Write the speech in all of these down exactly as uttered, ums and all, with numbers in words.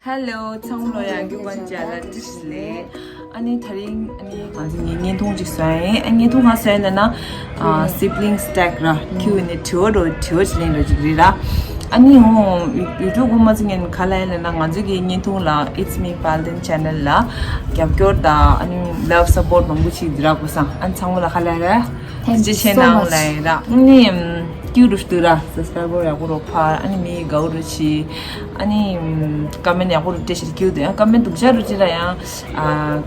Hello ཚང་མ་ལ་ཡང་རྒྱུ་གོན་ཅ་ལ་ཏིས་ལེ། ཨ་ནི་ད་རིང་ཨ་ནི་ང་ཚོ་ངའི་བརྙན་ཐུང་ཅིག་བཟོ་ཡིན། ཨ་བརྙན་ཐུང་ག་བཟོ་ཡིན་ན་ན་ཨ་sibling stack ར་ཁྱེད་ནི་དྲི་བ་འགྲོ་དྲི་བ་ཅིག་ལེན་འགྲོ་ཅིག་རེད་ར། ཨ་ནི་འོ་YouTube གོ་མ་ཚིག་ངན་ག་ལ་ཡིན་ན་ན་ང་ཚོ་གི་བརྙན་ཐུང་ལ་It's Me Palden Channel ལ་རྒྱབ་སྐྱོར་དང་ཨ་ནི་love support མང་པོ་ཞིག་འདི་ར་གོ་སང་ཨ་ནི་ཚང་མ་ལ་ག་ལ་ར། Thank you so much. ལ་ཡིན་ར་ཨ་ནི། ཀྱུ་རུ་སྟུ་ར་སབ་སི་ཀ་རའེབ་ཡག་པོ་རོ་ཕར། ཨ་ནི་མི་གའུ་རུ་ཆི། ཨ་ནི་ཀ་མེན་ཡག་པོ་རུ་སྤྲད་ཤར་ཀྱུ་དེ་ཀ་མེན་སྡུག་ཅག་རུ་ཅི་ར་ཡང་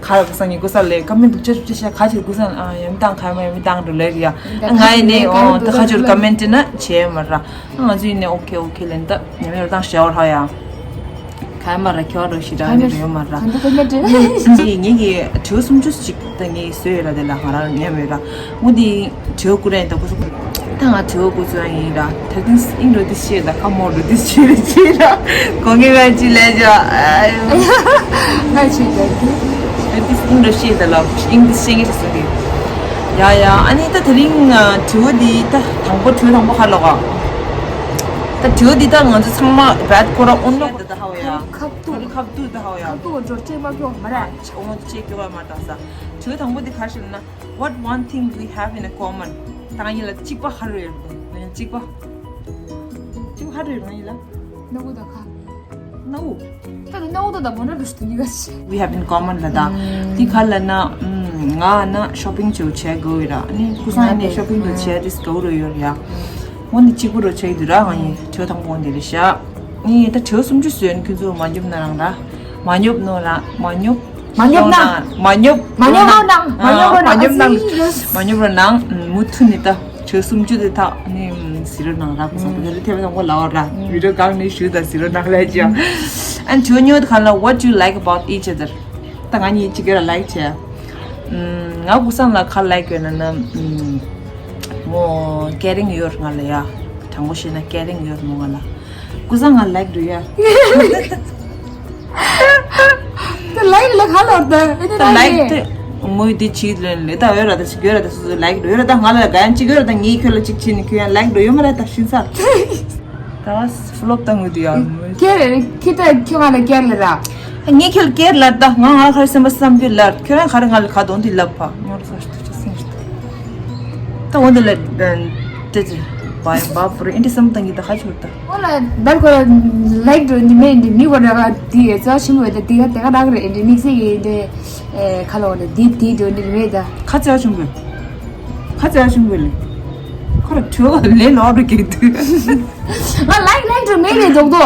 ཁ་ར་ག་སང་ཉི་གུ་ས་ལེ་ཀ་མེན་སྡུག་ཅག་རུ་སྤྲད་ཤར་ཁ་ཆེར་གུ་ས་ཡ་མི་བཏང་ཁ་མ་ཡ་མི་བཏང་རུ་ལེ་རི་ཡ། ང་ཡི་ནི་ཨོ་ད་ཁ་ཆེར་ཀ་མེན་ཏི་ན་ཆེ་མ་ར་ང་ཚོ་ཡི་ནི་ཨོ་ཁེ་ཨོ་ཁེ་ལེན་ད་ཉ་མི་རུ་བཏང་ཤར་ཧ་ཡ། ག་མ་ར་ཁྱོད་རོ་ཞི་ར་ནི་རེ་མ་ར། ངས་ངས་ཀྱི་དྲི་བ་སུམ་ཅུ་ཅིག་ད་ངས་བཟོས་ཡོད་ར། དེ་ལ་ང་རང་ཉན་མེད་ར། མུ་དེ་དྲི་བ་ཀུ་རེ་ད་ཀུ་སུ་ད་ང་དྲི་བ་ཀུ་སུ་ཡིན་ར། ད་ཏིང་ཨིན་རོ་དི་ཤེས་ད་ཁ་མོ་རོ་དི་ཤེས་རེ་ཤེས་ར། གོ་ངེ་བ་ཅི་ལས་ཇ། ང་ཅི་ད་ཏིང་ཨིན་རོ་ཤེས་ད་ལ་ཨིན་དི་ཤེས་ངེ་ཤེས་སུ་རེ། ཡ་ཡ་ཨ་ནི་ད་དེ་རིང་དྲི་བ་འདི་ད་དང་པོ་དྲི་བ་དང་པོ་ཧ་ལོ་ག་ད་དྲི་བ་འདི་ད་ང་ཚོ་ཚང་མ་བད་ཁོ་ར་ཨོན་ལོ་ག་ད་ཧ་བ་ཡ། ཁབ་ཏུ་ཁབ་ཏུ་ད་ཧ་བ་ཡ། ཁབ་ཏུ་འགྲོ་ཅེས་མ་ཁྱོ་མ་ར། ཨོ་ཅེས་ཁྱོ་བ་མ་ད་ས། དྲི་བ་དང་པོ་འདི་ག་ཞིག་ན། What one thing we have in a common? ད་ང་ཡིན་ལ་གཅིག་པ་ཧ་རུ་ཡོད་རེད། གཅིག་པ། གཅིག་པ་ཧ་རུ་ཡོད་ང་ཡིན་ལ། ནག་པོ་དང་ཁ། ནག་པོ། ད་ནག་པོ་ད་ད་མོ་ན་རུ་ཤི་ཏུ་ནི་ག་ཤི། We have in common ལ་ད། འདི་ག་ལ་ན། ང་ན་shopping བྱེད་བྱེད་དགོས་ཡོད་ར། ནི་ཀུ་སང་ནས་shopping དུ་བྱེད་དེ་དགོས་རུ་ཡོད་ར། འོ་ནི་གཅིག་པུ་རུ་བྱེད་དུ་ར་ང་ཡིན་དྲི་བ་དང་པོ་འདི་རེད་ཤག་ནི་ད་དྲི་བ་སུམ་ཅུ་བཟོས་ནི་ཁྱོད་ཚོ་མ་ཉོབ་ན་རང་ར། མ་ཉོབ་ནོ་ར། མ་ཉོབ། མ་ཉོབ་ན། མ་ཉོབ། མ་ཉོབ་ནོ་ནང་། མ་ཉོབ་ནོ་ནང་། མ་ཉོབ་ནང་། མ་ཉོབ་ར་ནང་། མུ་མཐུད་ནི་ད། དྲི་བ་སུམ་ཅུ་དེ་དག་ནི་ཟི་རོ་ནང་ར་ཁོ་སང་དེ་ཐེབས་དང་པོ་ལ་བ་ར། བི་ཌིའོ་གང་ནི་ཞུ་ད་ཟི་རོ་ནང་ལ་ཅི་ཡང་། ཨན་དྲི་བ་ཉོ་དེ་ག་ལ། What do you like about each other? ད་ང་གཉིས་གཅིག་ག་ར་like བྱས། ང་ཀུ་སང་ལ་ག་like ཡོད་ན་ན། མོ་caring ཡོད་ང་ལ་ཡ། དྲང་པོ་བཤད་ན་caring ཡོད་མོ་ང་ལ། ཀུ་སང་ང་like འགྲོ་ཡ། ད་like ལ་ག་ལོར་ད། ད་like དེ་མོས་དེ་ཆིག་ལོན་ལེ་ད་ཡོད་ར། ད་ཅིག་ཡོད་ར། ད་སུ་སུ་like འགྲོ་ཡོད་ར། ད་ང་ལ་ག་ཡང་ཅིག་ཡོད་ར། ད་ངའི་ཁྱོད་ལ་ཅིག་ཆི་ནི་ཁྱོད་ཡང་like འགྲོ་ཡོད་མ་ར། ད་ཤིན་ས། ད་ཕུ་ལོབ་ད་ངུ་དུ་ཡ། ཁྱེད་རེ་ཁྱེད་ད་ཁྱོད་ང་ལ་ཀེར་ལེ་ར། ངའི་ཁྱོད་ཀེར་ལར་ད་ང་ང་ཁར་སེམས་པ་བསམ་རྒྱུ་ལར། ཁྱོད་རང་ཁར་ང་ལ་ག་དོན་དུ་ལབ་ཕ་ཉོར་ས་ཤི་ད་ཅི་སེམས་ཤི་ད། ད་འོ་འདི་ལ་ཏེ་ཅི་བའི་བ་པུ་རེ་ཨིན་དི་སམ་ཏང་གི་ད་ཧ་ཆོར་ད། འོ་ལ་དར་ཁོ་ར་ལའིག་འགྲོ་ནི་མེད་འདི་མི་གོ་ར་ག་དི་ཡ་ཙ་ཆི་མོ་ད་དི་ག་དེ་ག་རག་རེ་འདི་མིག་སེ་གི་འདི་ཁ་ལོ་ནི་དི་དི་འགྲོ་ནི་མེད་ད། ཁ་ཙ་ཆུང་གི། ཁ་ཙ་ཆུང་གི་ལེ། ཁོ་ར་ཁྲོ་ལེ་ལོ་རུ་གི་དུ། ང་ལའིག་ལའིག་འགྲོ་མེད་རེ་དོག་དོ།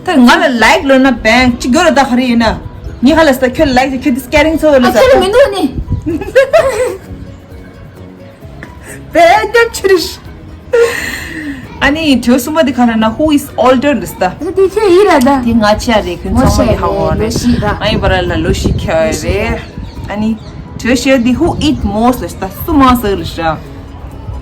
ད་ང་ལ་ལའིག་ལོ་ན་བན་ཅི་གོ་ར་ད་ཧ་རི་ཡིན་ན། ངའི་ཧ་ལ་ས་ཁྱོད་ལའིག་ཁྱོད་དི་སྐེ་རིང་ཚོ་ལ་ས་ཁྱོད་མི་འདུག་ནི། བན་རྒྱབ་ཆི་རི་ཤི། ཨ་ནི་དྲི་བ་གསུམ་པ་འདི་ག་རེ་ན། Who is older ལ་ས། ད་དེ་ཁྱོད་ཡིན་ར་ད། དེ་ང་ཆ་རེད། ཁྱོད་ཚང་མ་ཡི་ཧ་གོ་རེད། ང་ཡི་བར་ལ་ལོ་ཞིག་ཁྱོད་རེད། ཨ་ནི་དྲི་བ་བཤད་འདི་Who eat most ལ་ས། སུ་མང་ཟ་ལ་ས།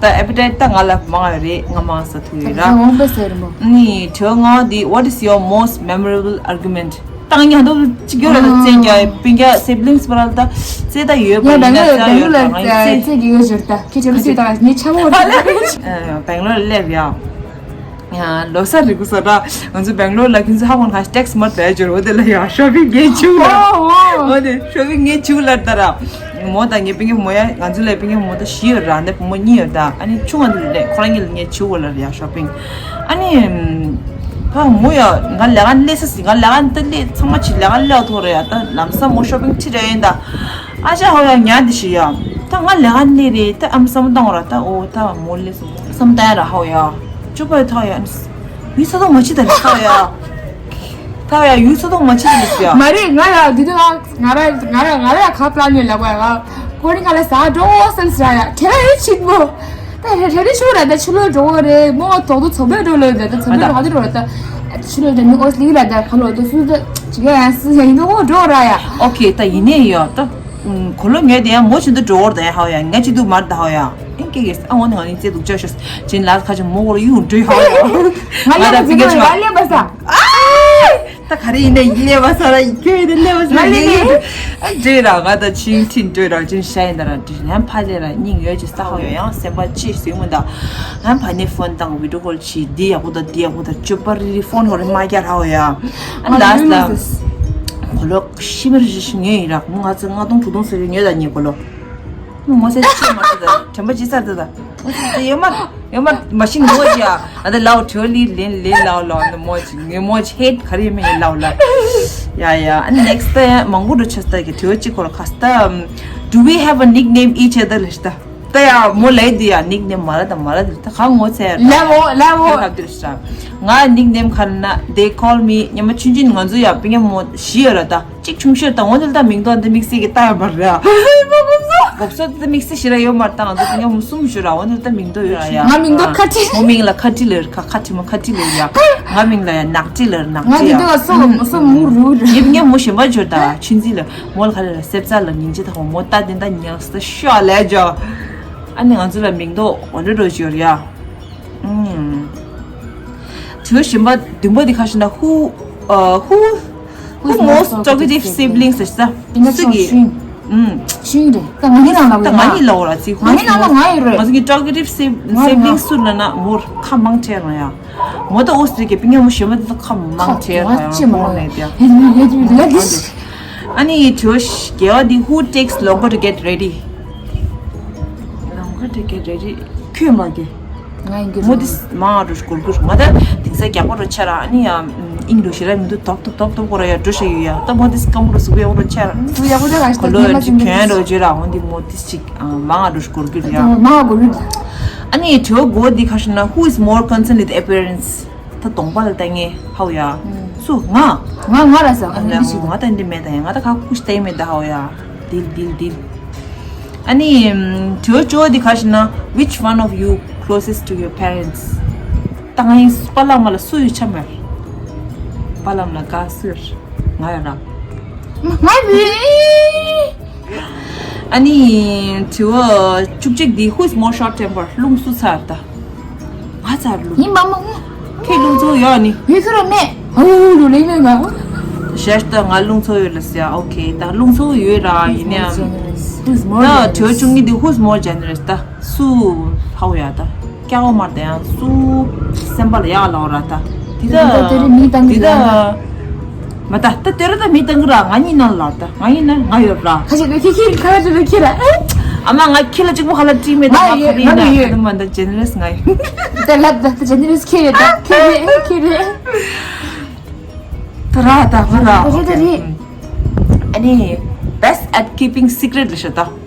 ད་appetite ད་ང་ལ་མང་རེད། ང་མང་ས་ཐུག་ཡོད་ར། ད་འོང་པ་ཟེར་མོ། ནི་དྲི་བ་ལྔ་འདི། What is your most memorable argument? ད་ང་ཉག་ཏོ་གཅིག་ཡོད་ར། ད་བཙན་རྒྱལ་སྤུན་ཀྱག་siblings བར་ལ་ད་བཙན་ད་ཡོད་པ་ཡིན་ན་ད་ཡོད་ར། ང་ཡི་བཙན་བཙན་གྱི་ཡོད་ཟེར་ད་ཁྱེད་ཆེ་བ་སུས་ད་ངའི་ཆ་བོ་ར། བེང་ལོར་སླེབས་ཡ། ལོ་གསར་རེད་གོ་ས་ར། ང་ཚོ་བེང་ལོར་ལ་ཁྱེད་ཚོ་ཧ་གོ་ན་ཁ་ཊེག་སི་མར་བེ་ཇོར་འོ་དེ་ལ་ཡ་ཤོ་པིང་ངས་བྱུག་ལ། འོ་དེ་ཤོ་པིང་ངས་བྱུག་ལ་ད་ར། མོ་དང་ངའི་སྤུན་ཀྱག་མོ་ཡ། ང་ཚོ་ལ་སྤུན་ཀྱག་མོ་ད་བཞི་ཡོད་ར། འདི་བུ་མོ་གཉིས་ཡོད་ད། ཨ་ནི་ཆུང་བ་འདི་ལས་ཁོ་རང་གཉིས་ལ་ངས་བྱུག་གོ་ལ་ར་ཡ་ཤོ་པིང་། ཨ་ནི་ད་མོ་ཡ་ང་ལས་ཀ་ལས་ས་སི་ང་ལས་ཀ་འདི་ལས་ཚང་མ་ཅི་ལས་ཀ་ལས་ཐོ་ར་ཡ། ད་ལམ་སང་མོ་ཤོ་པིང་ཁྲིད་ར་ཡིན་ད། ཨ་ཅག་ཧོ་ཡ་ཉ་འདི་ཤི་ཡ། ད་ང་ལས་ཀ་ལས་རེད། ད་ཨམ་བསམ་བཏང་ར། ད་འོ་ད་མོ་ལས་སོང་བསམ་བཏང་ཡ་ར་ཧོ་ཡ། ཅོ་པ་ཡ་ཐ་ཡ། ཡུལ་ས་ཐོག་མ་ཅི་ད་ལས་ཐ་ཡ། ཐ་ཡ་ཡུལ་ས་ཐོག་མ་ཅི་ད་ལས་ཡ། མ་རེད། ང་ཡ་འདི་དུས་ང་ང་ར་ང་ར་ང་ར་ཡ་ཁ་པླ་ཉོས་ལ་གོ་ཡ། ང་ཀོ་རི་ཁ་ལ་ཟ་འགྲོ་སེམས་ཟ་ཡ་ཁྱེད་ར་ཡི་ཆིག་མོ། ད་རེ་རེ་རེ་ཤུ་ར་ད་ཆུ་ལོ་འགྲོ་བ་རེད་མོ། ཐོག་ཏུ་ཚོ་བེ་འགྲོ་ལོ་ད་ད་ཚོ་བེ་ར་ཧ་དུ་འགྲོ་ར་ད། ཆུ་ལོ་ད་མི་ཨོ་སི་ལི་ར་ད་ཁ་ལོ་ད་སུ་ད་ཅི་ག་ཡ་སི་ཡ་ཡིན་ནོ་འགྲོ་ར་ཡ། ཨོ་ཁེ་ད་ཡིན་ནའི་ཡོད་ད། གོ་ལོ་ངས་དེ་ཡང་མོ་ཆུ་འདུ་འགྲོ་བར་ད་ཡ་ཧ་ཡ། ང་ཆུ་འདུ་མར་ད་ཧ་ཡ། ཨེ་ཀེ་ཀེ་ཨ་འོ་ནི་ང་ནི་རྩེ་འདུག་ཅག་ཤོ་ཅིན་ལ་ཁ་ཆུ་མོ་གོ་ར་ཡུ་འགྲོ་ཧ་ཡ། ང་ལ་ད་ཚིག་ག་ཆུ་ང་ལ་པ་ས། ཨ། ད་ག་རེ་ཡིན་ན་ཡིན་ལེ་བ་ས་ར་ཡིན་ཁྱོད་ཡིན་ལེ་བ་ས་ར་ཡིན་ལེ་བ། ཨ་འདྲེ་ར་ང་ད་ཆིང་ཐིན་འདྲེ་ར་ཅིན་ཤ་ཡིན་ད་ར་འདྲེ་ཡང་ཕ་ལེ་ར་སྙིང་ཡོད་ཅི་ས་ཧོ་ཡོད་ཡང་སེམས་པ་ཅི་སུས་མི་ད་ཡང་ཕ་ནེ་ཕོན་དང་བི་ཌིའོ་ཀོལ་བྱེད་འདི་ཡག་པོ་ད་འདི་ཡག་པོ་ད་ཅོ་པ་རི་རི་ཕོན་ཧོ་རི་མ་རྒྱ་ར་ཧོ་ཡ། ཨ་ལ་ལ་གོ་ལོ་ཤི་མི་རི་ཤི་ངེ་ཡིན་ར་ང་ཚོ་ལྔ་སྟོང་དྲུག་སྟོང་ཟེར་ཡོད་ད་ཉེ་གོ་ལོ། ངོ་ཚ་ཅི་མ་ཚ་ད་དྲན་པ་ཅི་ཚར་ད་ད། ཡོད་མ་ཡོད་མ་མ་ཤི་ངོ་ཅི་ཡ། ཨ་ད་ལའོ་ཊོ་ལི་ལེན་ལེ་ལའོ་ལའོ་ནི་མོ་ཅི་ངེ་མོ་ཅི་ཧེད་ག་རེ་མི་ལའོ་ལ། ཡ་ཡ་ཨ་ནེག་སི་ད་ཡ་མང་པོ་འགྲོ་ཆ་སྟ་གི་ཊོ་ཅི་ཁོར་ཁ་སྟ། Do we have a nickname each other ལ་ཤི་ད། ད་ཡ་མོ་ལའི་དི་ཡ་ནིག་ནེམ་མ་ལ་ད་མ་ལ་དི་ད་ག་ངོ་ཚ་ཡ། ལའོ་ལའོ་ཁ་དི་ཤ། ང་ནིག་ནེམ་ཁ་ན་they call me ཉི་མ་ཆུན་ཆུན་ང་ཚོ་ཡ་པི་ཉ་མོ་ཤི་ཡ་ར་ད། གཅིག་ཆུང་ཤོས་དང་འོ་འདི་ལྟ་མིང་ཐོག་འདི་དམིགས་བསལ་གྱི་ལྟ་ཡ་མ་རེད། གོབ་སོ་འདི་དམིགས་བསལ་ཞེ་དྲག་ཡོད་མ་རེད་ད། ང་ཚོ་ང་མོ་གསུམ་ཞུ་ར་འོ་འདི་ལྟ་མིང་ཐོག་ཡོད་ར་ཡ། ང་མིང་ཐོག་ཁ་ཁྲི། མོ་མིང་ལ་ཁ་ཁྲི་ལེར་ཁ་ཁ་ཁྲི་མོ་ཁ་ཁྲི་ལེར་ཡ། ང་མིང་ལ་ཡ་ནག་ཁྲི་ལེར་ནག་ང་ཁྲི་མིང་ཡ། ཐོག་སོ་མོ་རུ་རུ། ཡིབ་ངས་མོ་གཞན་པ་འབྱོར་ད་ཆུན་ཙི་ལ་མོ་ལ་ཁ་ལེར་སེབ་ཙ་ལ་ཉིན་ཅི་ད་ཧོ་མོ་ལྟ་དེ་ད་ཉག་ས་ཤོ་ལེ་ཇོ། ཨ་ནི་ང་ཚོ་ལ་མིང་ཐོག་འོ་འདྲ་འགྲོ་ཞོར་ཡ། ཨུམ། དྲི་བ་གཞན་པ་བདུན་པ་འདི་ཁ་ཤོ་ན་who uh, who who most talkative siblings ཟེར་ས། སུ་གི་ཨུམ། ཤིང་རེད་ད་ང་གཉིས་ནང་ལ། ད་ང་གཉིས་ལ་འོ་ར་ཚིག་ང་གཉིས་ནང་ལ་ང་ཡོད་རེད། ང་ཚོ་གི་talkative sib- siblings སུ་ལ་ན་མོར་ཁ་མང་ཆེ་རང་ཡ། མོ་ད་ཨོ་སི་ཀེ་པི་ཉ་མོ་གཞན་པ་འདི་ཁ་མང་ཆེ་རང་ཡ་མོ་ནས་དེ། ཨ་ནི་དྲི་བ་བརྒྱད་པ་འདི་who takes longer to get ready? Longer to get ready. ཁྱོད་མ་གི་ང་ཡིན་གྱི་མོ་དིས་མང་རུ་སྐོར་གྱུར་ང་ད་དེང་སང་རྒྱག་པ་རུ་ཆ་ར་ཨ་ནི་ཡ་ཨིན་རུ་ཞེ་ར་མི་འདུག་དོག་དོག་དོག་དོག་པོ་ར་ཡ་འགྲོ་ཤ་ཡོད་ཡ་ད་མོ་དིས་སྐམ་རུ་སུ་བེ་རུ་ཆ་ར། སུ་ཡག་པོ་ད་ག་ཤི་གོ་ལོ་ཡ་ཅི་གྱོན་རུ་ཅི་ར་འོན་ཏེ་མོ་དིས་ཅིག་མང་རུ་སྐོར་གྱུར་ཡ། མང་གོ་རུ། ཨ་ནི་དྲི་བ་འདི་ཁ་ཤོ་ན་who is more concerned with appearance? ད་གདོང་པ་ལ་ལྟ་ངེས་ཧའོ་ཡ། སུ་ང་། ང་ང་ར་ས་ང་ལ་ང་ད་འདི་མེད་ད་ཡ་ང་ད་ཁ་ཁུ་ཤི་ལྟ་ཡི་མེད་ད་ཧའོ་ཡ། དིལ་དིལ་དིལ། ཨ་ནི་དྲི་བ་བཅོ་འདི་ཁ་ཤོ་ན which one of you closest to your parents? ད་ང་ཡིན་པ་ལ་མ་ལ་སུ་ཡོད་ཆ་མེད། པ་ལ་མ་ལ་ག་སུ་ཡོད། ང་ཡོད་ར། ང་བི། ཨ་ནི་དྲི་བ་བཅུ་གཅིག་འདི who is more short temper? རླུང་སུ་ཚར་ད། ང་ཚར་རླུང་། ཡིན་པ་མ་ངོ་། ཁྱེད་རླུང་ཚོ་ཡོད་ནི། ཡོད་ཁྱོད་ར་མེད། ཨོ་ལུ་ལེ་མེད་ང་། ཞེས་ད་ང་རླུང་ཚོ་ཡོད་ལ་ཟེར་ཨོ་ཁེ་ད་རླུང་ཚོ་ཡོད་ར་ཡིན་ནའང་། Who's more ད་དྲི་བ་བཅུ་གཉིས་འདི་who is more generous? ད་སུ་ཧའོ་ཡ་ད། སྐྱག་འོ་མར་དེ་ཡང་སུ་སེམས་པ་ལ་ཡག་ལའོ་ར་ད། དེ་ད་དེ་རིང་མི་བཏང་གི་དེ་ད་ར། མ་ད་ད་དེ་ར་ད་མི་བཏང་གི་ར་ང་གཉིས་ནང་ལ་ད་ང་གཉིས་ན་ང་ཡོད་ར། ཁ་ཤས་ད་ཁྱི་ཁྱི་ཁ་ལ་ཁྱི་ཁྱི་ར། ཨ་མ་ང་ཁྱི་ལ་གཅིག་པོ་ཁ་ལ་བྲིས་མེད་ད་ང་ཡོད་ང་ཡོད་ད་མ་ད་ཇེ་ནེ་རེ་སི་ང་ཡོད། ད་ལབ་ད་ད་ཇེ་ནེ་རེ་སི་ཁྱི་རེད་ད་ཁྱི་རེད་ཁྱི་རེད། ད་ར་ད་ཧུ་ར། ད་རེད་ད་རེད། ཨ་ནི་best at keeping secret ལ་ཤ་ད།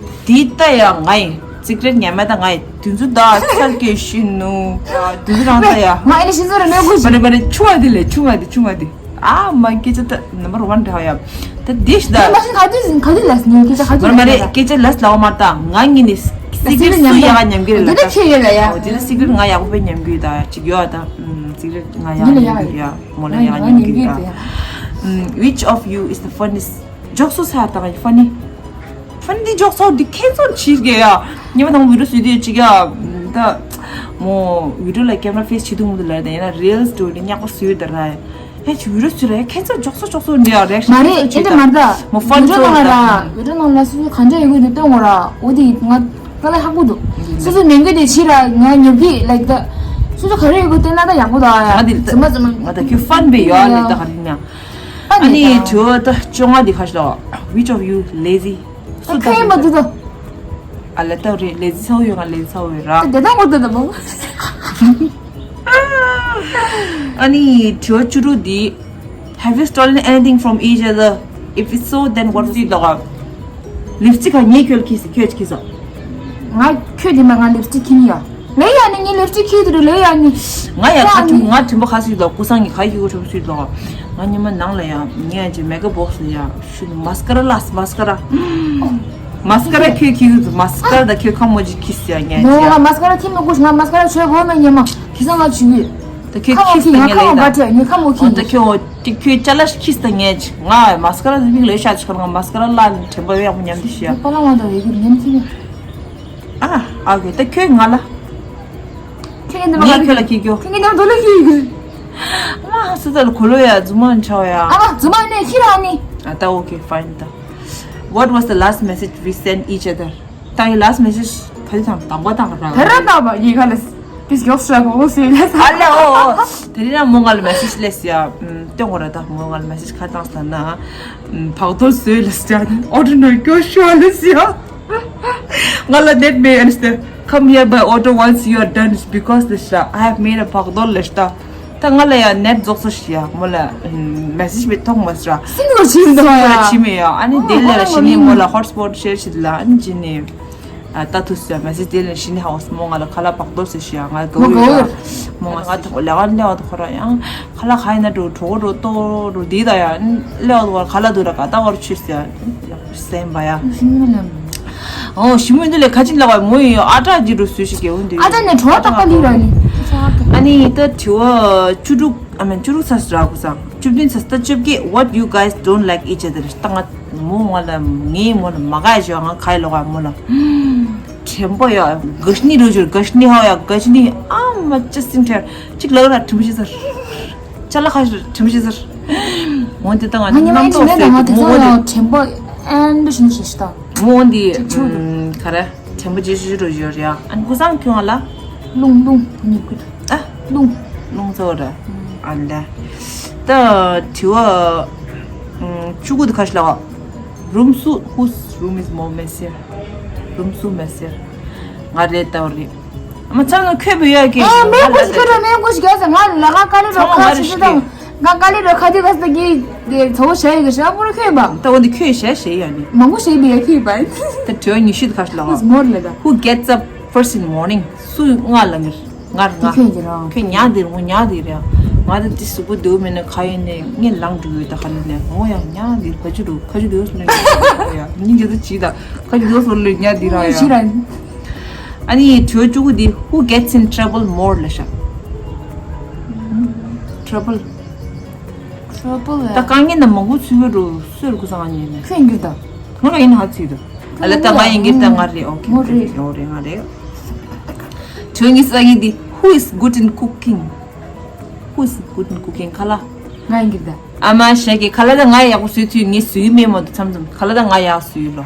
དེ་ལྟ་ཡང་ང་ཡིན། secret ཉམས་མ་ད་ང་ཡིན། དུས་ཚོད་ད་ཚར་གྱི་ཤི་ནུ། དུས་ཚོད་རང་ད་ཡ། ང་ཨ་ནི་ཤི་ཚོད་ར་ནོ་གུ་ཤི། མ་རེད་མ་རེད་ཆུང་བ་དེ་ལས་ཆུང་བ་དེ་ཆུང་བ་དེ། ཨ་མ་སྐད་ཆ་ད་number one རེད་ཧ་ཡ། ད་དེ་ཤི་ད། ད་མ་ཤི་ག་དུས་ག་དུས་ལ་སི་ཉོ་སྐད་ཆ་ག་དུས་མ་རེད་མ་རེད་སྐད་ཆ་ལ་སི་ལའོ་མ་ད་ང་ངི་ནི་secret སུ་ཡ་ག་ཉམས་གི་རེད་ད། དེ་ད་ཁྱེད་ཡོད་ལ་ཡ། དེ་ད་secret ང་ཡག་པོ་ཉམས་གི་ད་ཅིག་ཡོད་ད། secret ང་ཡག་ཉམས་གི་ཡ། མོ་ལ་ཡག་ཉམས་གི་ཡ། Which of you is the funniest? འཇོག་སོ་ས་དང་funny། funny འདི་འཇོག་སོ་འདི་ཁྱེད་ཚོར་ཕྱིར་གི་ཡ། ཉི་མ་དང་བི་རུ་སུ་དེ་ཅིག་ཡ། ད་མོ་བི་རུ་ལ་camera face ཆེ་དུ་མུ་དུ་ལ་དེ་ཡ་ན་real story ཉག་པ་སུ་ཡོད་ད་ར། ཧེ་ཆུ་བི་རུ་སུ་ར་ཁྱེད་ཚོར་འཇོག་སོ་འཇོག་སོ་འདི་ཡ་reaction མ་རེད་ཨེ་འདྲ་མ་རེད་ད། མོ་funny བི་རུ་ཚོ་ནང་ལ་ད། བི་རུ་ནང་ལ་སུ་གང་འདྲ་ཡོད་གི་འདི་གཏོང་ངོ་ར་འོ་དེ་ང་ད་ལ་ཧ་གོ་འདུག་སུ་སུ་མེད་གི་དེ་ཕྱིར་ར་ང་ཉོ་གི་like ད། སུ་སུ་ག་རེ་ཡོད་གི་བལྟས་ན་ད་ཡག་པོ་ད་ཡ། ང་དེ་ད་ཙི་མ་ཙི་མ། ང་ད་ཁྱོད་funny བི་ཡོད་ལེ་ད་ག་རེ་ཉ། ཨ་ནི་དྲི་བ་ད་བཅོ་ལྔ་འདི་ཁ་ཤ་ལ། Which of you lazy? སུ་ད་ཁ་ཡིན་པ་འདི་ད། ཨ་ལ་ད་རེད་lazy ཚ་བོ་ཡོད་ང་lazy ཚ་བོ་ཡོད་ར། ད་དེ་ད་ངོ་ད་ད་མོ། ཨ་ནི་དྲི་བ་བཅུ་དྲུག་འདི། Have you stolen anything from each other? If it's so, then what is it? ལིབ་སི་ཀ་ངས་ཁྱོད་ལ་ཁྱི་སི་ཁྱོད་ཁྱི་ས། ང་ཁྱོད་དེ་མ་ང་ལིབ་སི་ཀ་ཁྱི་ཡ། ལེ་ཡ་ནི་ངའི་ལིབ་སི་ཀ་ཁྱི་དེ་རུ་ལེ་ཡ་ནི། ང་ཡ་ཁ་ཐུག་ང་དྲན་པ་ཁ་སི་ལོ་ཀུ་སང་གི་ཁ་ཡི་གོ་ཁྲོམ་སི་ལོ། ང་ཉི་མ་ནང་ལ་ཡ་ངས་ཅི་མེ་ཀ་བོག་སི་ཡ་ཤུ་མ་སི་ཀ་ར་ལ་སི་མ་སི་ཀ་ར། མ་སི་ཀ་ར་ཁྱོད་ཁྱི་གི་མ་སི་ཀ་ར་ད་ཁྱོད་ཁ་མོ་ཅི་ཁྱི་སི་ཡ་ངས་ཅི་ཡ། ང་མ་སི་ཀ་ར་ཁྱི་མི་གོ་ང་མ་སི་ཀ་ར་ཆོས་བོ་མེ་ཉི་མ་ཁྱི་སང་ང་ཆུ་གི། ད་ཁྱོད་ཁ་མོ་ཁྱི་ཁྱི་ང་ཁ་མོ་ལེ་ད། ད་ཁྱོད། དེ་ཁྱོད་ཅ་ལག་ཁྱི་ས་ངས་ང་མ་སི་ཀ་ར་དེ་མིག་ལས་ཤ་ཆི་ཁ་ང་མ་སི་ཀ་ར་ལ་དྲན་པ་ཡག་པོ་ཉམས་དེ་ཤི་ཡ། པ་ལ་ང་དང་ཡི་གེ་ཉམས་ཀྱི་ནི། ཨ་ཨ་གི་ད་ཁྱོད་ང་ལ། ཁྱི་ངན་དེ་མ་ངས་ཁྱོད་ལ་ཁྱི་སྐྱོ། ཁྱི་ངན་དེ་མ་དོ་ལ་ཁྱི་ཡི་གེ། ཨ་མ་སུ་ཙལ་གོ་ལོ་ཡ་རྫུན་མ་འཆའོ་ཡ། ཨ་མ་རྫུན་མ་ནས་ཁྱི་ར་ནི། ཨ་ད་okay fine ད། What was the last message we sent each other? ད་ཡི་last message ག་དེ་དང་དང་པོ་དང་ར། དེ་ར་ད་བ་ཡི་ག་ལ་དེ་སྐྱོགས་ཤ་གོ་གོ་སུ་ལ་ས། ཨ་ལེ་ཨོ་ཨོ། དེ་རིང་ན་མོ་ང་ལ་message སླེབས་ཡ། ཨམ་སྟོན་གོ་ར་ད་མོ་ང་ལ་message ག་བཏང་ས་ན། ཨམ་བག་དོ་སུ་ལ་ས་ཨོ་ཏོ་ནོ་སྐྱོ་ཤ་ལ་ས་ཡ། ང་ལ་net may understand. Come here by auto once you are done because the sha I have made a བག་དོ་ལ་ས་ད། ད་ང་ལ་ཡ་net རྫོགས་སོ་ཞིག་ཡ་མོ་ལ་message མི་ཐོག་མ་སི་ར། སིང་གོ་ཆིམ་དོ་ཡ། ཆིམ་ཡ་ཨ་ནི་དེ་ལ་ཤི་ནི་མོ་ལ་hotspot share ཞིག་ལ་ཨ་ནི་ཅི་ནི། ད་ཐུ་སི་message དེ་ལ་ཤི་ནི་ཧའོ་སི་མོ་ང་ལ་ཁ་ལ་བག་དོ་སི་ཞིག་ཡ་ང་གོ་ཡོད་ཡ། མོ་ང་ཐོག་ལ་ང་ལེ་བ་ཐོག་ར་ཡ་ཁ་ལ་ཁ་ཡིན་ན་འགྲོ་གྲོ་གོ་འགྲོ་ཏོ་འགྲོ་དེ་ད་ཡ་ལེ་བ་ཐོག་ཁ་ལ་དུ་ར་ཀ་ད་བར་ཆུ་སི་ཡ། སེམས་པ་ཡ། ཞིམ་མོ་ལ། ཨོ་ཞིམ་མོ་འདི་ལས་ཁ་ཅིག་ལ་བ་མོ་ཡི་ཨ་ཏྲ་ཇི་རུ་སུ་ཞིག་གེ་འོ་འདི། ཨ་ཏྲ་ནས་གྲོ་བཏགས་པ་ལི་ར་ནི། ཨ་ནི་ད་དྲི་བ་བཅུ་དྲུག I mean བཅུ་དྲུག་ཚར་ར་གུ་སང་བཅུ་བདུན་ཚར་ད་བཅོ་བརྒྱད། What you guys don't like each other? ད་ང་མོ་ང་ལ་ངའི་མོ་ལ་མ་ག་ཞོ་ང་ག་ཡི་ལོ་ག་མོ་ལ། དྲན་པ་ཡ་ག་ཤ་ནི་རུ་ཞོར་ག་ཤ་ནི་ཧ་ཡ་ག་ཤ་ནི་ཨ་མ་ཅི་སིང་ཁྲེར་ཅིག་ལ་ག་ར་དྲན་པ་ཞིག་ཚར། ཅ་ལག་ཁ་ཤས་དྲན་པ་ཞིག་ཚར། འོན་ཏེ་ད་ང་ང་ཉི་མ་རྣམ་ཅི་རྟོག་མེད་ད་ཟེར་ང་དེ་མོ་ཚོ་འོ་དེ་ཡང་དྲན་པ་ཨེན་འདྲ་ཞིག་ཞིག་ད། མོ་འོ་འདི་ཅིག་ཆུ་ག་རེ་དྲན་པ་ཇི་ཞུ་རུ་ཡོད་རེད་ཡ། ཨ་ནི་ཀུ་སང་ཁྱོད་ང་ལ། རླུང་རླུང་ཉིབ་ཀུ་ད། ཨ། རླུང་། རླུང་ཚོ་ར། ཨ་ལ། ད་དྲི་བ་བཅུ་དགུ་དེ་ཁ་ཤས་ལ་བ། Room སུ whose room is more messier? Room སུ་messier? ང་རེད་ད་བ་རེད། ཨ་མ་ཚང་ན་ཁོས་བུ་ཡོད་ཀི། ཨ་མེ་ཀུ་ཤི་ཁ་ར་མེ་ཀུ་ཤི་ག་ས་ང་ལ་ཁ་ལི་རོ་ཁ་ཤི་ཤི་དང་། ང་ཁ་ལི་རོ་ཁ་ཏི་ག་ས་གི་དེ་ཚོ་ཤ་ཡི་གི་ཤ་པུ་ར་ཁོས་བ། ད་འོ་འདི་ཁོས་ཤ་ཤེ་ཡ་ནི། མང་པོ་ཤེ་བི་ཡ་ཁི་བ། ད་དྲི་བ་ཉི་ཤུ་དེ་ཁ་ཤས་ལ་བ། Who's more ལ་ད། Who gets up first in morning? སུ་ང་ལ་ངེར། ང་ར་ང་། ཁྱོད་ཀྱི་རང་། ཁྱོད་ཉག་དེ་ར་མོ་ཉག་དེ་ར། ང་ད་དེ་གཟུགས་པོ་འདུག་མེད་ན་ཁ་ཡོད་ནས་ངས་ལངས་འགྲོ་ཡོད་ད་ཁ་ལོ་ནས་མོ་ཡང་ཉག་དེ་ག་ཅི་རུ་ཁ་ཅི་འདུག་སོ་ལོ་ཡ། ཉིན་རྒྱ་ཚོ་ཅི་ད་ཁ་ཅི་འདུག་སོ་ལོ་ཉག་དེ་ར་ཡ། ཤི་ར། ཨ་ནི་དྲི་བ་བཅུ་དགུ་དེ། Who gets in trouble more ལ་ཤ། Trouble. Trouble ད་ལ། དཀའ་ངལ་ན་མང་པོ་ཚུད་ཡོད་འགྲོ་སོས་རུ་ཀུ་སང་ཉེ་ནས། ཁྱོད་ཡིན་གྱི་ད། ང་ལ་ཡིན་ཧ་ཚིག་ད། ཨ་ལ་ད་ང་ཡིན་གྱི་ད་ང་རེད། ཨོ་ཁེ་ང་རེད། ཨོ་རེད་ང་རེད། དྲི་བ་ཉི་ཤུ་རྩ་གཉིས་འདི། Who is good in cooking? Who is good in cooking? ཁ་ལ། ང་ཡིན་གྱི་ད། ཨ་མ་ཞེ་གི་ཁ་ལ་ད་ང་ཡག་པོ་བཟོས་ཚུལ་ངས་བཟོས་མེད་མ་འདུག་མཚམས་མཚམས་ཁ་ལ་ད་ང་ཡག་བཟོས་ལོ།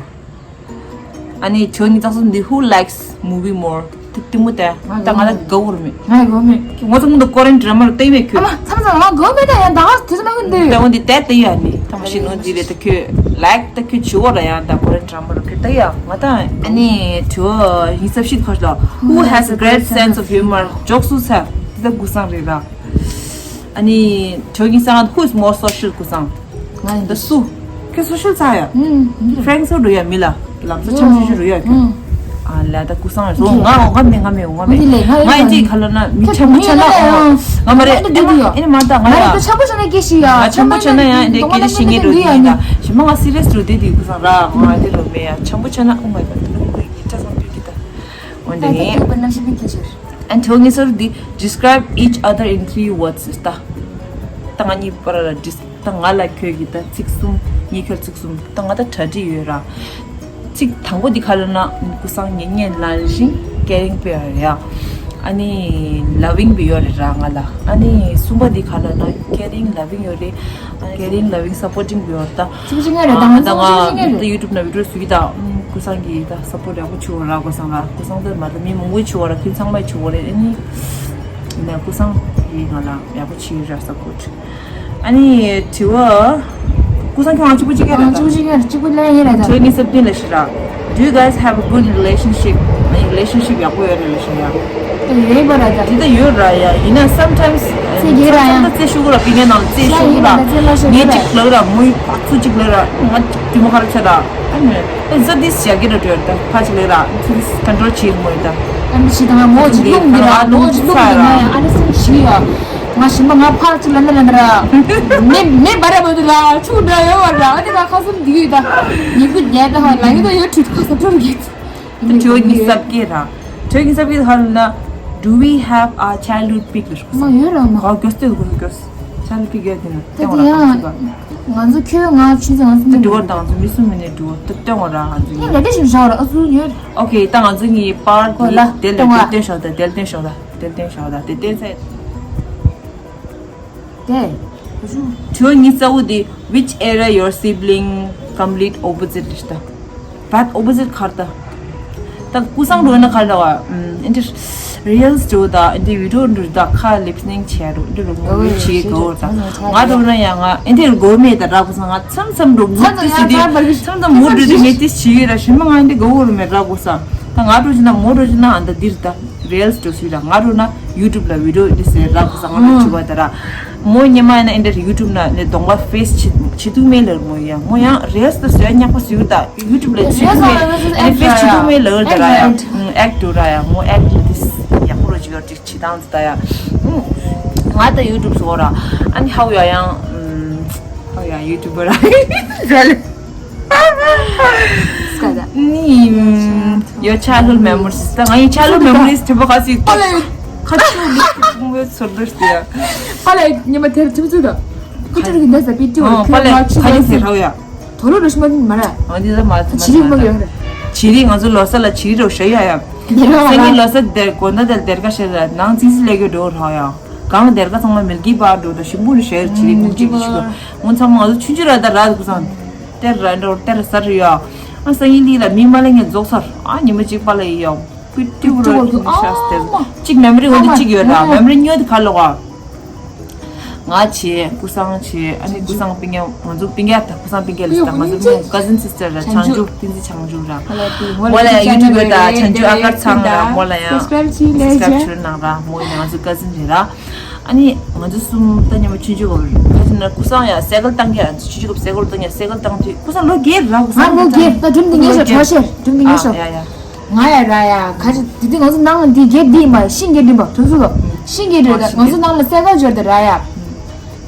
ཨ་ནི་དྲི་བ་ཉི་ཤུ་རྩ་གསུམ་འདི། Who likes movie more? དེ་དེ་མོ་དེ་ད་ང་ད་དགའ་བོར་མེད། ང་དགའ་བོ་མེད། ངོ་ཚ་མོ་ད་ཀོ་རེན་ཌ་ར་མ་རུ་བལྟས་མེད་ཁྱོད། ཨ་མ་མཚམས་མཚམས་ང་དགའ་བོ་མེད་ད་ཡང་ད་ག་དུས་ཚོད་མ་ཁུར་འདུག་ད་འོ་འདི་དེ་དེ་ཡ་ནི་ད་མ་ཤི་ནོ་འདི་རེད་ད་ཁྱོད་ལའིཀ་ད་ཁྱོད་བྱི་བོ་ར་ཡང་ད་ཀོ་རེན་ཌ་ར་མ་རུ་ཁྱོད་ད་ཡ་ང་ད། ཨ་ནི་དྲི་བ་ཉི་ཤུ་རྩ་བཞི་ཁོ་ལ། Who has a great sense of humor? ཇོག་སུ་ཚ་འདི་ད་ཀུ་སང་རེད་ར། ཨ་ནི་དྲི་བ་ཉི་ཤུ་རྩ་ལྔ། Who is more social? ཀུ་སང་། ང་ཡིན། ད་སུ། ཁྱོད་སོ་ཤལ་ཚ་ཡ། ཧྥ་རེན་སི་ཚོ་འགྲོ་ཡ་མི་ལ། ལམ་སང་འཆམ་ཤུ་ཤུ་འགྲོ་ཡ་ཁྱོད། ཨ་ལ་ད་ཀུ་སང་རེད་སོ་ང་འོ་ང་མེད་ང་མེད་འོ་ང་མེད། ང་ཡིན་ཅིག་ཁ་ལོ་ན་མི་འཆམ་པོ་ཆ་ན་འོ་ང་མ་རེད། ཨེ་མ་ཨེ་མ་ད་ང་ཡ། ང་འཆམ་པོ་ཆ་ན་ཡ་འདི་སྐད་ཆ་བཤད་ངེས་འགྲོ་ཡིན་ད་ཞི་མ་ང་serious འགྲོ་དེ་དེ་ཀུ་སང་ར་ང་དེ་རོ་མེད་ཡ་འཆམ་པོ་ཆ་ན། Oh my god ད་ལོ་ངའི་ཡིག་ཆ་སང་དུས་ཀྱི་ད། འོན་ད་ཏེ་ནི་ད་ད་ནམ་ཞིག་གི་ཁྱེད་ཤར། And དྲི་བ་ཉི་ཤུ་རྩ་དྲུག་འདི། Describe each other in three words. ད་ད་ང་གཉིས་བར་ལ་ཌིས་ད་ང་ལ་ཁྱོད་ཀྱི་ད་ཚིག་གསུམ་ངས་ཁྱོད་ཚིག་གསུམ་ད་ང་ད་གྲ་སྒྲིག་ཡོད་ར། ཚིག་དང་པོ་འདི་ག་ལ་ན་ཀུ་སང་ངེད་གཉིས་ལ་ཞིང་caring པོ་ཡོད་རེད་ཡ། ཨ་ནི་loving པོ་ཡོད་རེད་ར་ང་ལ། ཨ་ནི་གསུམ་པ་འདི་ག་ལ་ན་caring loving ཡོད་རེད། Caring loving supporting པོ་ཡོད་ད། གཅིག་པུ་གཅིག་ངེས་རེད་ད་ང་ཚོ་གཅིག་པུ་གཅིག་ངེས་རེད། ད་YouTube ནང་བི་ཌི་ཡོ་བཟོ་གི་ད། ཀུ་སང་གིས་ད་support ཡག་པོ་བྱེད་འོ་ར་ཀུ་སང་ལ། ཀུ་སང་ད་མ་ད་མི་མང་པོ་བྱེད་འོ་ར་ཁྱོད་ཚང་མས་བྱེད་འོ་རེད། ཨ་ནི་ཡིན་ན་ཀུ་སང་གིས་ང་ལ་ཡག་པོ་བྱེད་ར་support། ཨ་ནི་དྲི་བ། ཀུ་སང་ཁྱོད་ང་གཅིག་པུ་གཅིག་ངེས་རེད་ད། གཅིག་པུ་གཅིག་ངེས་རེད། གཅིག་པུ་ལན་ཡིན་རེད་ད། དྲི་བ་ཉི་ཤུ་རྩ་བདུན་ལ་ཞིག་ར། Do you guys have a good relationship? Relationship ཡག་པོ་ཡོད་རེད་ལ་ཞིག་ཡ། ཡོད་པ་ར་ད། དེ་ད་ཡོད་ར་ཡ། ཡིན་ན་sometimes ཚེ་རྒྱལ་ར་ཡ། ད་རྩེ་ཤུ་གུ་ར་པི་ངའི་ནང་རྩེ་ཤུ་གུ་ར། ངས་གཅིག་ལབ་ར་མོའི་བག་ཚུགས་གཅིག་ལབ་ར་ང་དུ་མོ་ཁ་ར་ཆ་ར། ཨ་ནི་ཨེ་ཟ་དིས་ཡ་གི་ར་འགྲོ་ད་ཕ་ཅིག་ལབ་ར་ཚུ་དིས་control བྱེད་མོ་ཡོད་ད། ཨ་ནི་ཞིག་དང་མོ་ཅིག་ལུང་གི་ར་མོ་ཅིག་ལུང་གི་ང་ཡ་ཨ་ནི་སེམས་ཤི་ཡ། ང་ཞིམ་པ་ང་ཕར་ཅིག་ལབ་ན་ལབ་ན་ར། མེ་མེ་བ་ར་བ་དུ་ར་ཆུ་འདྲ་ཡོད་བ་ར། ཨ་ནི་ང་ཁ་སུམ་འདི་ཡོད་ད། ཉི་ཁུ་ཉལ་ད་ཧ་ལ་ཡོད་ད་ཡོད་ཁྲུ་ཁ་སུམ་ཁྲུ་གི། དྲི་བ་ཉི་ཤུ་རྩ་བརྒྱད་ར། དྲི་བ་ཉི་ཤུ་རྩ་བརྒྱད་ཧ་ལ་ན། Do we have our childhood pic? ལ་ཤོག་མ་ཡོད་ར་མ། ཨོ་གོས་ཏེ་གོས་གོས། childhood pic ཡ་དེ་ན་ད་དེ་ཡང་ང་ཚོ་ཁྱོད་ང་ཆུ་ཚོད་ང་ཚོ་མི་འགྲོ་བ་དང་ང་ཚོ་མི་གསུམ་མི་ནས་འགྲོ་བ་ད་སྟོན་བ་ར་ང་ཚོ་ངས་ལ་ཏེ་ཞིམ་ཞག་ར་ཨ་ཚུ་ཡོད། ཨོ་ཁེ་ད་ང་ཚོ་ངའི་པར་གོ་ལ་དེ་ལ་སྟོན་བ་དེ་སྟོན་ཤོག་ད་དེ་ལ་སྟོན་ཤོག་ད་དེ་སྟོན་ཚེ། དེ། དྲི་བ་ཉི་ཤུ་རྩ་དགུ་དེ། Which area your sibling complete opposite རེད་ད། but opposite ག་རེ་ད། ད་ཀུ་སང་འགྲོ་ན་ག་རེ་ལབ་པ། ཨིན་ཏེ་reels འགྲོ་ད། ཨིན་ཏེ་video འགྲོ་ད། ཁ་lip sync བྱས་འགྲོ། འདི་རུ་ངོ་བོའི་ཆེ་གོ་ད། ང་འགྲོ་ན་ཡང་ང་ཨིན་ཏེ་གོ་མེད་ད་ར། ཀུ་སང་ང་མཚམས་མཚམས་འགྲོ་མུ་མཚམས་མཚམས་མཚམས་ཡང་ཡང་ཚར་བར་གི་མཚམས་མཚམས་མུ་འགྲོ་དུས་མེད་དེ་བྱེད་ཡོད་ར། ཞི་མ་ང་ཨིན་ཏེ་གོ་གོ་རུ་མེད་ར་ཀུ་སང་། ད་ང་འགྲོ་ཅི་ན་མོ་འགྲོ་ཅི་ན་ཨ་ད་འདིར་ད། reels འགྲོ་སུས་ར། ང་འགྲོ་ན་YouTube ལ་video འདི་ཟེར་ར་ཀུ་སང་། ང་ལ་བྱི་བ་ད་ར། མོ་ཉི་མ་ཡིན་ན་ཨིན་ཏེ་YouTube ན་ནས་གདོང་པ་face བྱེད་བྱེད་ཐུབ་མེད་ལར། མོ་ཡང་མོ་ཡང་reels ད་བཟོས་ཉག་པ་བཟོས་ད། YouTube ལ་བྱེད་ཐུབ་མེད། ཨ་ནི་face བྱེད་ཐུབ་མེད་ལར་ད་ར་ཡ། act འགྲོ་ར་ཡ། མོ་act འདི་ཡག་པོ་རོ་ཅིག་ཡོད་ཅིག་བྱེད་སྟངས་འདི་ད་ཡ། ང་ད་YouTube བཟོ་ར། ཨ་ནི་ཧའོ་ཡ་ཡང་ཧའོ་ཡ་YouTuber ར། ནི། Your childhood memories ད་ང་ཡི་childhood memories དེ་བ་ག་སི་ཁ་ཆུ་མི་ཁུང་བའི་ཚོར་འདུ་སྟེ། ཧ་ལས་ཉི་མ་དེར་ཐུབ་ཚོད་དང་། ཁུ་ཁྲུ་གི་འདས་ས་པི་ཏི་བ་ཁ་ལས་ཁ་ལས་ཟེར་ཧའོ་ཡ། དོ་ལོ་རོ་ཤི་མ་མ་ར། ཨ་འདི་ལ་མ་ཚོ་ཆི་རིག་མ་གི་ར། ཆི་རིག་ང་ཚོ་ལོ་ས་ལ་ཆི་རིག་རོ་ཤ་ཡ་ཡ། ནེ་རོ་སེ་ནི་ལོ་ས་དེར་གོ་ན་དེར་དེར་ཀ་ཤེ་ར་ནང་ཙི་ཙི་ལེ་གི་འགྲོ་ར་ཡ། གང་དེར་ཀ་ཚང་མ་མིལ་གི་པར་འགྲོ་ད་ཞིམ་པོ་རི་ཤེ་ཆི་རིག་ཁུང་ཅིག་ཤི་གོ། ང་ཚང་མ་ང་ཚོ་ཆུན་ཆུ་ར་ད་ར་ཀུ་སང་། དེར་ར་འགྲོ་དེར་ས་རི་ཡ། ཨ་སང་ཡིན་ལི་ལ་མི་མ་ལེ་ངས་རྫོགས་ཚར། ཨ་ཉི་མ་གཅིག་པ་ལ་ཡི་ཡ། པི་ཏི་བུ་ར་ཏི་ཤ་སྟེ། གཅིག་memory འོ་འདི་གཅིག་ཡོད་ར། memory ཉོ་དི་ཁ་ལོ་ག་ང་བྱས། ཀུ་སང་བྱས། ཨ་ནི་ཀུ་སང་པིང་ཡ། ང་ཚོ་པིང་ཡ་ད་ཀུ་སང་པིང་ཡ་ལ་ད་ང་ཚོ་མོ་cousin sister ར། བྱང་ཆུབ། བསྟན་འཛིན་བྱང་ཆུབ་ར། མོ་ལ་ཡང་YouTube ད་བྱང་ཆུབ་ཨ་དཀར་ཚང་ར། མོ་ལ་ཡང་subscribe བྱོས་གནང་ར། མོ་ཡིན་ང་ཚོ་cousin རེད་ར། ཨ་ནི་ང་ཚོ་གསུམ་ད་ཉི་མ་ཆུང་ཆུང་ག་ཁ་ཅིག་ན་ཀུ་སང་ཡ་སེ་ཀལ་བཏང་གི་ཡ། ཆུང་ཆུང་ག་སེ་ཀལ་བཏང་ཡ། སེ་ཀལ་བཏང་དུས་ཀུ་སང་ལོ་བརྒྱད་ར། ཀུ་སང་ང་ལོ་བརྒྱད་ད་སྒྲུང་འདི་ངས་ཤོག་གྲོགས་ཤེར་སྒྲུང་འདི་ངས་ཤོག་ཡ་ཡ། ང་ཡ་ར་ཡ། ཁ་ཅིག་དེ་དུས་ང་ཚོ་ནང་ལ་འདི་རྒྱབ་འདི་ཡིན་པ། ཤིང་རྒྱབ་འདི་ཡིན་པ། དུ་ཚུགས་ལ་ཤིང་རྒྱབ་འདི་རེད། ད་ང་ཚོ་ནང་ལ་སེ་ཀལ་འབྱོར་དེ་ར་ཡ།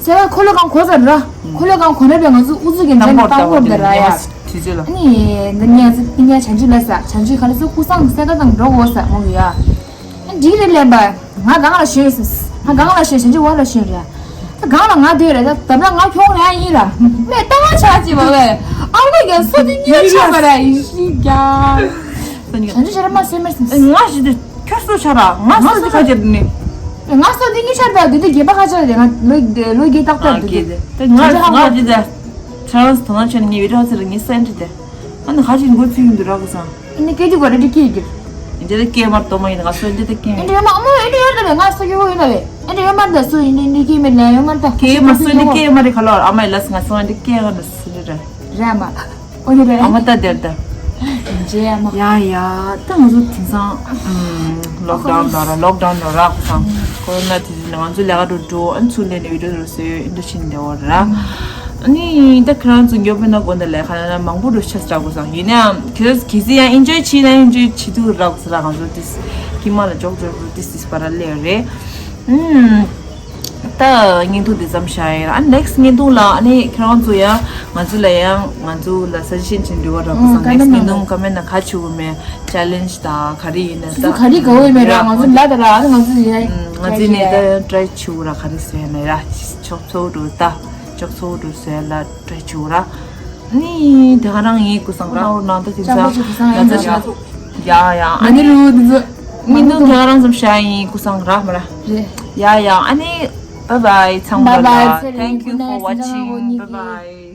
སེ་ཀལ་འཁོར་ལོ་གང་གོ་ཚར་ར། འཁོར་ལོ་གང་གོ་ན་བས་ང་ཚོ་ཨུ་ཚུགས་ཀྱི་འཇམ་བཏང་གོ་དེ་ར་ཡ། དུས་ཚོད་ལ། ཨ་ནི་འདི་ངས་ཚོ་འདི་ངས་བྱང་ཆུབ་ལ་ས་བྱང་ཆུབ་ཁ་ལ་ཚོ་ཀུ་སང་སེ་ཀལ་དང་འགྲོ་གོ་ས་མོ་གི་ཡ། འགྲིག་རེད་ལན་པ། ང་གང་ལ་ཞོན་ཟེར། ང་གང་ལ་ཞོན་བྱང་ཆུབ་འོག་ལ་ཞོན་རེད། ད་གང་ལ་ང་སྡོད་རེད། ད་ད་ལྟ་ང་ཁྱོང་རེད་ཡིན་ལ། མེད་ལྟ་བ་ཆགས་ཀྱི་མ་བས། ཨ་མ་རྒན་སོ་དེ་གཉིས་ཆགས་པ་ར་ཡིན་ཤི་རྒྱ། བྱང་ཆུབ་ཤ་ར་མ་སེ་མེར་སེམས། ང་ཞི་དུ་ཁྱོད་སོ་ཆགས་ར། ང་སོ་དེ་ཁ་ཅར་ནི། ང་སོ་དེ་གཉིས་ཆགས་ད་དེ་དེ་རྒྱན་པ་ཁ་ཆགས་རེད། ང་ལོ་ལོ་རྒྱས་ཏག་ཏག་དེ་དེ། ང་ང་ཞི་ད་ཆང་སི་དོ་ན་ཆོས་ནི་ངའི་བི་ར་ཚེ་ར་ངའི་སེན་ཏི་དེ། ཨ་ནི་ཧ་ཅིག་འགོ་ཚུགས་ཡོང་དུས་རག་གི་སང་། ཨ་ནི་སྐད་ཅིག་གོ་རེ་འདྲི་སྐད་ཀྱིས། འདི་ལ་སྐད་མར་གཏོང་མ་ཡིན། ང་སོ་འདི་ལྟ་སྐད་ཨེ་འདྲི་ཡོད་མ་ཨ་མོ་ཨེ་འདྲི་ཡོད་རེད། ང་སོ་ཡོད་ཡོད་རེད། ཨེ་འདྲི་ཡོད་མ་ད་སོ་ཡིན་འདི་འདི་སྐད་མེད་ལ་ཡོད་མ་ད་སྐད་མ་སོ་འདི་སྐད་མ་རེད་ཁ་ལོ། ཨ་མ་ཡི་ལ་སང་སོ་འདི་སྐད་ང་ད་སུ་རེད་ར། ར་མ། ཨོ་ནི་རེད། ཨ་མ་ད་དེར་ད། ཇེ་ཨ་མ། ཡ་ཡ། ད་ང་ཚོ་དེང་སང་ལོག་ཌའུན་ལ་ར། ལོག་ཌའུན་ལ་ར་ཁོ་སང་ཀོ་རོ་ན་དེ་དུས་ང་ཚོ་ལས་ཀ་འགྲོ་འགྲོ། ཨ་ནི་ཚུར་སླེབས་ནས་བི་ཌིའོ་རུ་བཟོས་ཡོད། འདི་ཕྱིན་བདེ་བོ་ར། ཨ་ནི་ད་ཁྱེད་རང་ཚོ་མགྱོགས་པོ་ན་དགོན་དང་ལས་ཁ་ན་མང་པོ་འགྲོ་ཆ་སྲ་གོ་སང་། ཡིན་ནའང་གལ་སྲིད་གལ་སྲིད་ཡང་ཨེན་ཇོའི་བྱེད་ན་ཨེན་ཇོའི་བྱེད་ཐུབ་ར་གོ་ས་ར། ང་ཚོ་དེ་ཀི་མ་ལ་འཇོག་འཇོག་འགྲོ་དེ་སིས་པ་ར་ལེ་རེད། ཨུམ། ད་བརྙན་ཐུང་དེ་ཙམ་བཞག་ཡིན་ར། ཨ་ནེག་སི་བརྙན་ཐུང་ལ་ཨ་ནི་ཁྱེད་རང་ཚོ་ཡང་ང་ཚོ་ལ་ཡང་ང་ཚོ་ལ་སི་ཇེ་ཤན་བྱེད་འདྲི་བ་ར་གོ་ས། ཨུམ་ནེག་སི་བརྙན་ཐུང་ཀ་མེན་ན་ག་ཆུ་བོ་མེ་ཅེ་ལེན་ཇི་ད་ག་རེ་ཡིན་ན་ད་ག་རེ་ག་བོ་ཡིན་མེད་ར། ང་ཚོ་ལ་ད་ར་ཨ་ནི་ང་ཚོ་ཡིན་ང་ཚོ་ནས་ད་ཊྲའི་བྱེད་ར་ག་རེ་ཟེར་ན་ར་ཆོག་ཚོ་འགྲོ་ད་ཅོག་ཚོ་འགྲོ་ཟེར་ལ་ཊྲའི་བྱེད་ར། ནི་དེ་ག་རང་ཡིན་ཀུ་སང་ར། ནང་ན་ད་དེ་ཙམ་ཡ་ཡ་ཡ། ཨ་ནི་རུ་དེ་ཚོ་མི་འདུག་དེ་ག་རང་ཙམ་བྱ་ཡིན་ཀུ་སང་ར་མ་ར། རེད། ཡ་ཡ། ཨ་ནི་bye bye ཚང་མ་ལ། Bye bye. Thank you for watching. Bye bye.